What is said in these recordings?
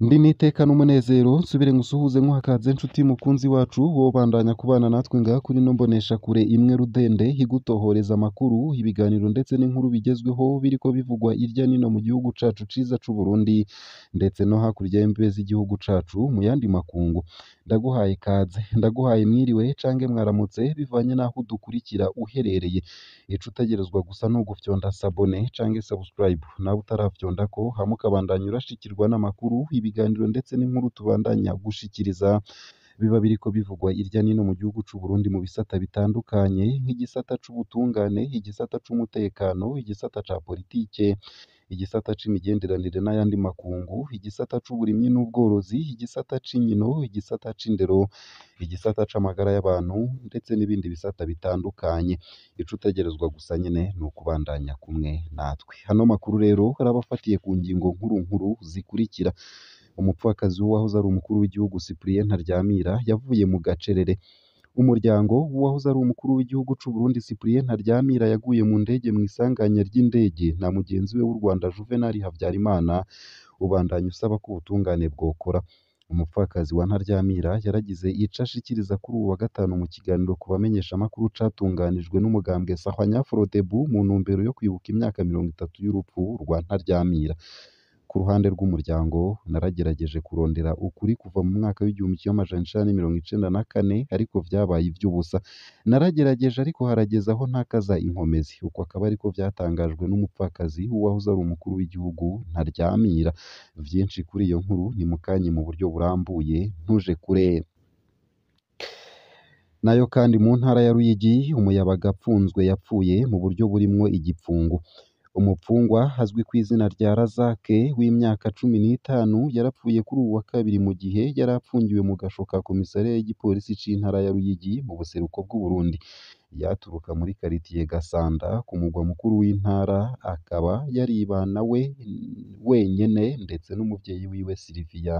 Ndi n'iteka n'umunezero nsubire ngusuhuze nkuhakaze nshuti mukunzi wacu wobandanya kubana natwe ngaha kuri ino mboneshakure imwe rudende igutohoreza amakuru, ibiganiro ndetse n'inkuru bigezweho biriko bivugwa irya nino mu gihugu cacu ciza c'Uburundi ndetse no hakurya y'imbibe z'igihugu cacu mu yandi makungu. Ndaguhaye ikaze, ndaguhaye mwiriwe canke mwaramutse bivanye n'aho udukurikira uherereye. Ico utegerezwa gusa ni ugufyonda s'abonner canke subscribe, nawe utaravyondako hama ukabandanya urashikirwa n'amakuru, ibiganiro ndetse n'inkuru tubandanya gushikiriza biba biriko bivugwa irya nino mu gihugu c'Uburundi mu bisata bitandukanye nk'igisata c'ubutungane, igisata c'umutekano, igisata ca politike, igisata c'imigenderanire n'ayandi makungu, igisata c'uburimyi n'ubworozi, igisata c'inkino, igisata c'indero, igisata c'amagara y'abantu ndetse n'ibindi bisata bitandukanye. Ico utegerezwa gusa nyene ni ukubandanya kumwe natwe. Ano makuru rero araba afatiye ku ngingo nkuru nkuru zikurikira: umupfakazi w'uwahoze ari umukuru w'igihugu Cyprien Ntaryamira yavuye mu gacerere, umuryango w'uwahoze ari umukuru w'igihugu c'Uburundi Cyprien Ntaryamira yaguye mu ndege mw'isanganya ry'indege na mugenzi we w'u Rwanda Juvenal Habyarimana ubandanya usaba ko ubutungane bwokora. Umupfakazi wa Ntaryamira yaragize ico ashikiriza kuri uwu wa gatanu mu kiganiro ku bamenyeshamakuru catunganijwe n'umugambwe Sahwanya-Frodebu mu ntumbero yo kwibuka imyaka 30 y'urupfu rwa Ntaryamira. Ku ruhande rw'umuryango naragerageje kurondera ukuri kuva mu mwaka w'1994 ariko vyabaye ivy'ubusa. Naragerageje ariko harageze aho ntakaza inkomezi. Uko akaba ariko vyatangajwe n'umupfakazi w'uwahoze ari umukuru w'igihugu Ntaryamira. Vyinshi kuri iyo nkuru ni mukanye mu buryo burambuye ntuje kure. Nayo kandi mu ntara ya Ruyigi umuyabaga apfunzwe yapfuye mu buryo burimwo igipfungu. Umupfungwa azwi ku izina rya Razake w'imyaka 15 yarapfuye kuri uwu wa kabiri mu gihe yari apfungiwe mu gasho ka komisariya y'igipolisi c'intara ya Ruyigi mu buseruko bw'Uburundi. Yaturuka muri karitiye Gasanda ku mugwa mukuru w'intara, akaba yaribana we wenyene ndetse n'umuvyeyi wiwe Sylvia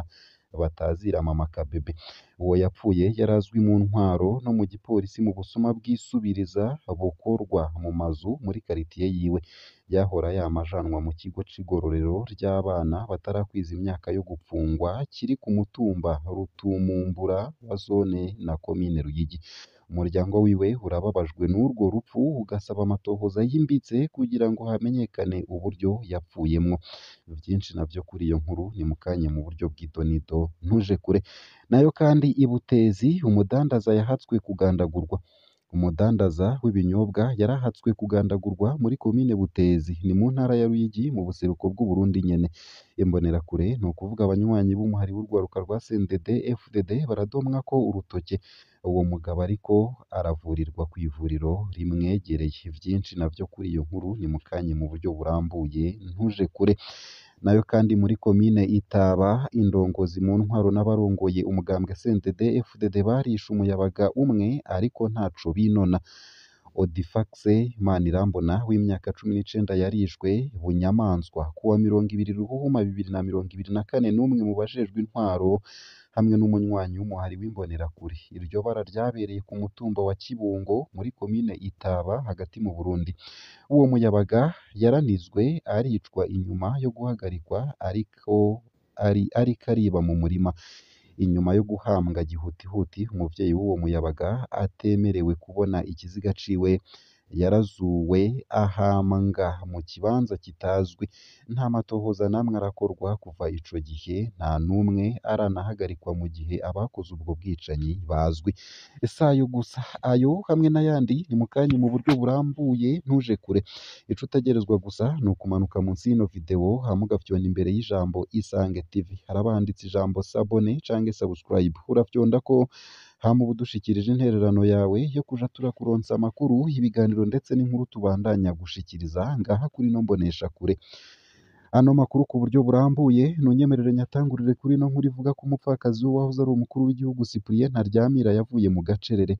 batazira Mama Kabebe. Uwo yapfuye yari azwi mu ntwaro no mu gipolisi mu busuma bw'isubiriza bukorwa mu mazu muri karitiye yiwe. Yahora yama ajanwa mu kigo c'igororero ry'abana batarakwiza imyaka yo gupfungwa kiri ku mutumba Rutumumbura wa zone na komine Ruyigi. Umuryango wiwe urababajwe n'urwo rupfu ugasaba amatohoza yimbitse kugira ngo hamenyekane uburyo yapfuyemwo. Vyinshi navyo kuri iyo nkuru ni mukanye mu buryo bw'idonido ntuje kure. Nayo kandi i Butezi umudandaza yahatswe kugandagurwa. Umudandaza w'ibinyobwa yarahatswe kugandagurwa muri komine Butezi ni mu ntara ya Ruyigi mu buseruko bw'Uburundi nyene. Imbonerakure ni ukuvuga abanywanyi b'umuhari w'urwaruka rwa CNDD FDD baradomwako urutoke. Uwo mugabo ariko aravurirwa kw'ivuriro rimwegereye. Vyinshi navyo kuri iyo nkuru ni mukanye mu buryo burambuye ntuje kure. Nayo kandi muri komine Itaba indongozi mu ntwaro n'abarongoye umugambwe CNDD FDD barishe umuyabaga umwe ariko ntaco binona. Odifax Manirambona w'imyaka 19 yarishwe bunyamaswa kuwa 20 Ruhuhuma 2024 n'umwe mu bajejwe intwaro hamwe n'umunywanyi w'umuhari w'imbonerakure. Iryo bara ryabereye ku mutumba wa Kibungo muri komine Itaba hagati mu Burundi. Uwo muyabaga yaranizwe aricwa inyuma yo guhagarikwa ariko ariba mu murima. Inyuma yo guhambwa gihutihuti umuvyeyi w'uwo muyabaga atemerewe kubona ikiziga ciwe yarazuwe ahambwa mu kibanza kitazwi. Nta matohoza namwe arakorwa kuva ico gihe, nta n'umwe aranahagarikwa mu gihe abakoze ubwo bwicanyi bazwi. Si ayo gusa, ayo hamwe n'ayandi ni mukanye mu buryo burambuye ntuje kure. Ico utegerezwa gusa ni ukumanuka munsi y'ino video hama ugafyonda imbere y'ijambo Isange TV. Haraba handitse ijambo s'abonner canke subscribe. Urafyondako hama uba udushikirije intererano yawe yo kuja turakuronsa amakuru, ibiganiro ndetse n'inkuru tubandanya gushikiriza ngaha kuri ino mboneshakure. Ano makuru ku buryo burambuye nunyemerere nyatangurire kuri ino nkuru ivuga ko umupfakazi w'uwahoze ari umukuru w'igihugu Cyprien Ntaryamira yavuye mu gacerere.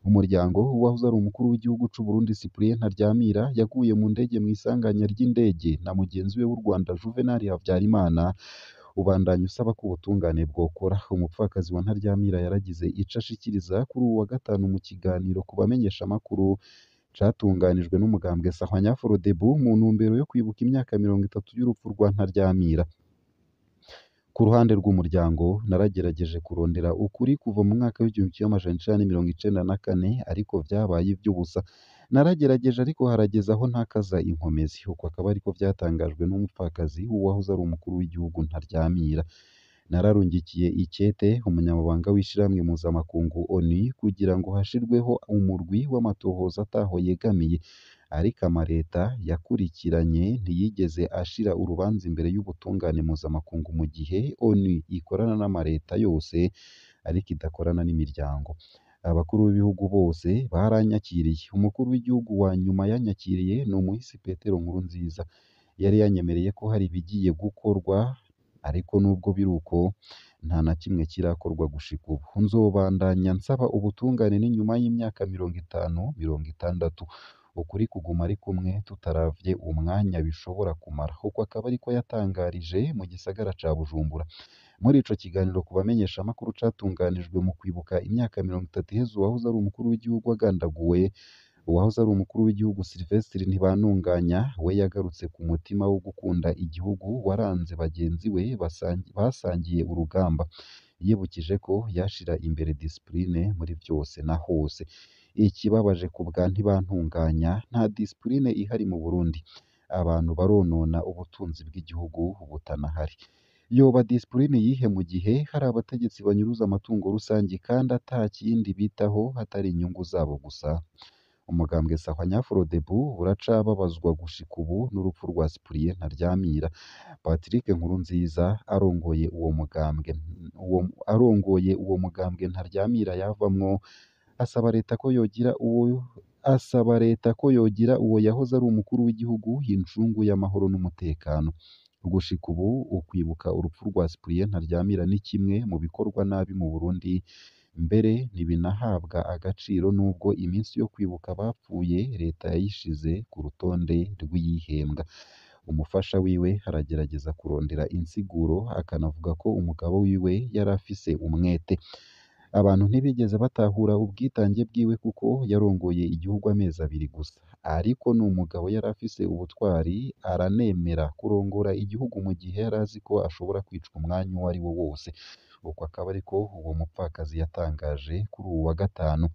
Umuryango w'uwahoze ari umukuru w'igihugu c'Uburundi Cyprien Ntaryamira yaguye mu ndege mw'isanganya ry'indege na mugenzi we w'u Rwanda Juvenal Habyarimana ubandanya usaba ko ubutungane bwokora. Umupfakazi wa Ntaryamira yaragize ico ashikiriza kuri uwu wa gatanu mu kiganiro ku bamenyeshamakuru catunganijwe n'umugambwe Sahwanya-Frodebu mu ntumbero yo kwibuka imyaka 30 y'urupfu rwa Ntaryamira. Ku ruhande rw'umuryango, naragerageje kurondera ukuri kuva mu mwaka w'1994, ariko vyabaye ivy'ubusa. Naragerageje ariko harageze aho ntakaza inkomezi. Uko akaba ariko vyatangajwe n'umupfakazi w'uwahoze ari umukuru w'igihugu Ntaryamira. Nararungikiye icete umunyamabanga w'ishirahamwe mpuzamakungu ONU kugira ngo hashirweho umurwi w'amatohoza ataho yegamiye, ariko amareta yakurikiranye ntiyigeze ashira urubanza imbere y'ubutungane mpuzamakungu mu gihe ONU ikorana n'amareta yose ariko idakorana n'imiryango. Abakuru b'ibihugu bose baranyakiriye. Umukuru w'igihugu wa nyuma yanyakiriye ni umuhisi Petero Nkurunziza. Yari yanyemereye ko hari ibigiye gukorwa, ariko nubwo biruko nta na kimwe kirakorwa gushika ubu. Nzobandanya nsaba ubutungane n'inyuma y'imyaka 50, 60. Ukuri kuguma ari kumwe tutaravye umwanya bishobora kumara. Uko akaba ariko yatangarije mu gisagara ca Bujumbura. Muri ico kiganiro ku bamenyeshamakuru catunganijwe mu kwibuka imyaka 30 iheze uwahoze ari umukuru w'igihugu agandaguwe, uwahoze ari umukuru w'igihugu Sylvestre Ntibantunganya we yagarutse ku mutima wo gukunda igihugu waranze bagenzi we basangiye urugamba. Yibukije ko yashira imbere discipline muri vyose na hose. Ikibabaje ku bwa Ntibantunganya, nta discipline ihari mu Burundi. Abantu baronona ubutunzi bw'igihugu butanahari. Yoba discipline yihe mu gihe hari abategetsi banyuruza amatungo rusangi kandi ata kindi bitaho hatari inyungu zabo gusa? Umugambwe Sahwanya-Frodebu uracababazwa gushika ubu n'urupfu rwa Cyprien Ntaryamira. Patrick Nkurunziza arongoye uwo mugambwe Ntaryamira yavamwo, asaba leta ko yogira uwo yahoze ari umukuru w'igihugu incungu y'amahoro n'umutekano. Gushika ubu ukwibuka urupfu rwa Cyprien Ntaryamira ni kimwe mu bikorwa nabi mu Burundi, mbere ntibinahabwa agaciro nubwo iminsi yo kwibuka abapfuye leta yayishize ku rutonde rw'iyihembwa. Umufasha wiwe aragerageza kurondera insiguro, akanavuga ko umugabo wiwe yari afise umwete. Abantu ntibigeze batahura ubwitange bwiwe kuko yarongoye igihugu amezi abiri gusa, ariko ni umugabo yari afise ubutwari, aranemera kurongora igihugu mu gihe yari azi ko ashobora kwicwa umwanya uwo ari wo wose. Uko akaba ariko uwo mupfakazi yatangaje kuri uwu wa gatanu.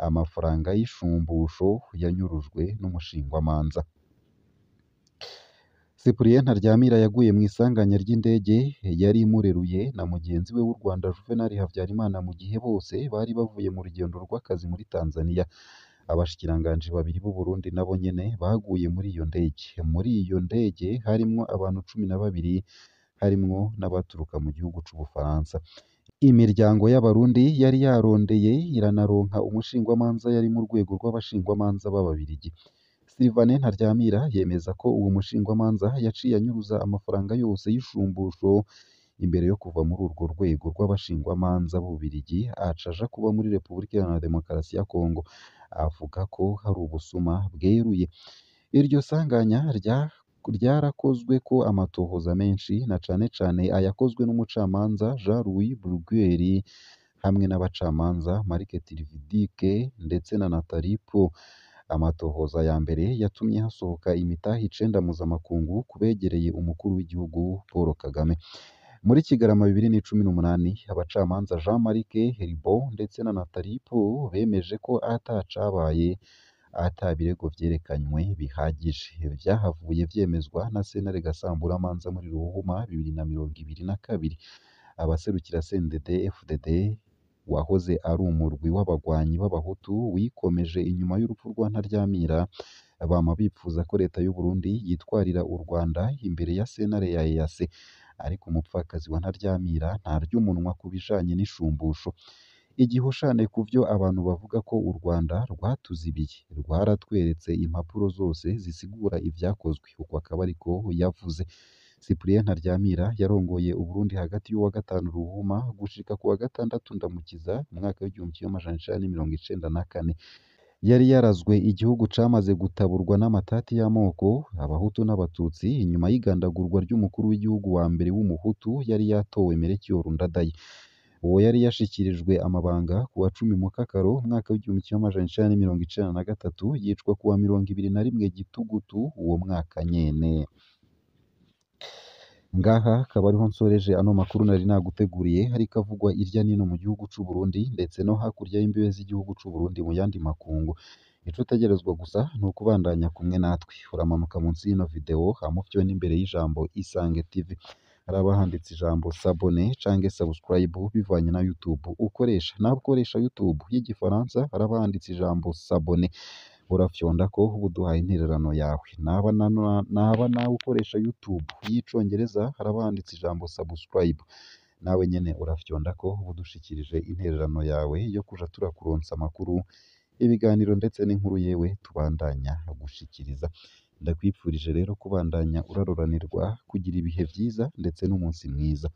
Amafaranga y'ishumbusho yanyurujwe n'umushingwamanza. Cyprien Ntaryamira yaguye mu isanganya ry'indege yari imureruye na mugenzi we w'u Rwanda Juvenal Habyarimana mu gihe bose bari bavuye mu rugendo rw'akazi muri Tanzania. Abashikiranganji babiri b'u Burundi nabo nyene baguye muri iyo ndege. Muri iyo ndege harimwo abantu 12, harimwo n'abaturuka mu gihugu c'Ubufaransa. Imiryango y'Abarundi yari yarondeye iranaronka umushingwamanza yari mu rwego rw'abashingwamanza b'Ababirigi. Sylvain Ntaryamira yemeza ko uwo mushingwamanza yaciye anyuruza amafaranga yose y'ishumbusho imbere yo kuva muri urwo rwego rw'abashingwamanza b'Ububirigi aca aja kuba muri Repubulika Iharanira Demokarasi ya Kongo. Avuga ko hari ubusuma bweruye. Iryo sanganya ryarakozweko amatohoza menshi, na cane cane ayakozwe n'umucamanza Jean-Louis Bruguière hamwe n'abacamanza Marc Tirivudike ndetse na Nathalie Poux. Amatohoza ya mbere yatumye hasohoka imitahe 9 mpuzamakungu ku begereye umukuru w'igihugu Paul Kagame. Muri Kigarama 2018, abacamanza Jean-Marc Herbaut ndetse na Nathalie Poux bemeje ko atacabaye ata birego vyerekanywe bihagije. Vyahavuye vyemezwa na sentare gasamburamanza muri Ruhuma 2022. Abaserukira CNDD-FDD wahoze ari umurwi w'abagwanyi b'Abahutu wikomeje inyuma y'urupfu rwa Ntaryamira, bama bipfuza ko leta y'u Burundi yitwarira u Rwanda imbere ya sentare ya EAC. Ariko umupfakazi wa Ntaryamira ntarya umunwa ku bijanye n'ishumbusho. Igihushane ku vyo abantu bavuga ko u Rwanda rwatuzibiye, rwaratweretse impapuro zose zisigura ivyakozwe. Uko akaba ariko yavuze. Cyprien Ntaryamira yarongoye Uburundi hagati y'uwa gatanu Ruhuma gushika ku wa gatandatu Ndamukiza mu mwaka w'1994. Yari yarazwe igihugu camaze gutaburwa n'amatati y'amoko, Abahutu n'Abatutsi, inyuma y'igandagurwa ry'umukuru w'igihugu wa mbere w'Umuhutu yari yatowe Melchior Ndadaye. Uwo yari yashikirijwe amabanga ku wa 10 Mukakaro umwaka w'1993, yicwa ku wa 21 Gitugutu uwo mwaka nyene. Ngaha akaba ariho nsoreje ano makuru nari naguteguriye, ariko avugwa irya nino mu gihugu c'u Burundi ndetse no hakurya y'imbibe z'igihugu c'u Burundi mu yandi makungu. Ico utegerezwa gusa ni ukubandanya kumwe natwe, uramanuka munsi y'ino video hama ufyonde imbere y'ijambo Isange TV, haraba handitse ijambo s'abonner canke subscribe bivanye na YouTube ukoresha. Nawe ukoresha YouTube y'igifaransa haraba handitse ijambo s'abonner, urafyondako uba uduhaye intererano yawe. Naba nawe ukoresha YouTube y'icongereza haraba handitse ijambo subscribe, nawe nyene urafyondako uba udushikirije intererano yawe yo kuja turakuronsa amakuru, ibiganiro ndetse n'inkuru yewe tubandanya gushikiriza. Ndakwipfurije rero kubandanya uraroranirwa, kugira ibihe vyiza ndetse n'umunsi mwiza.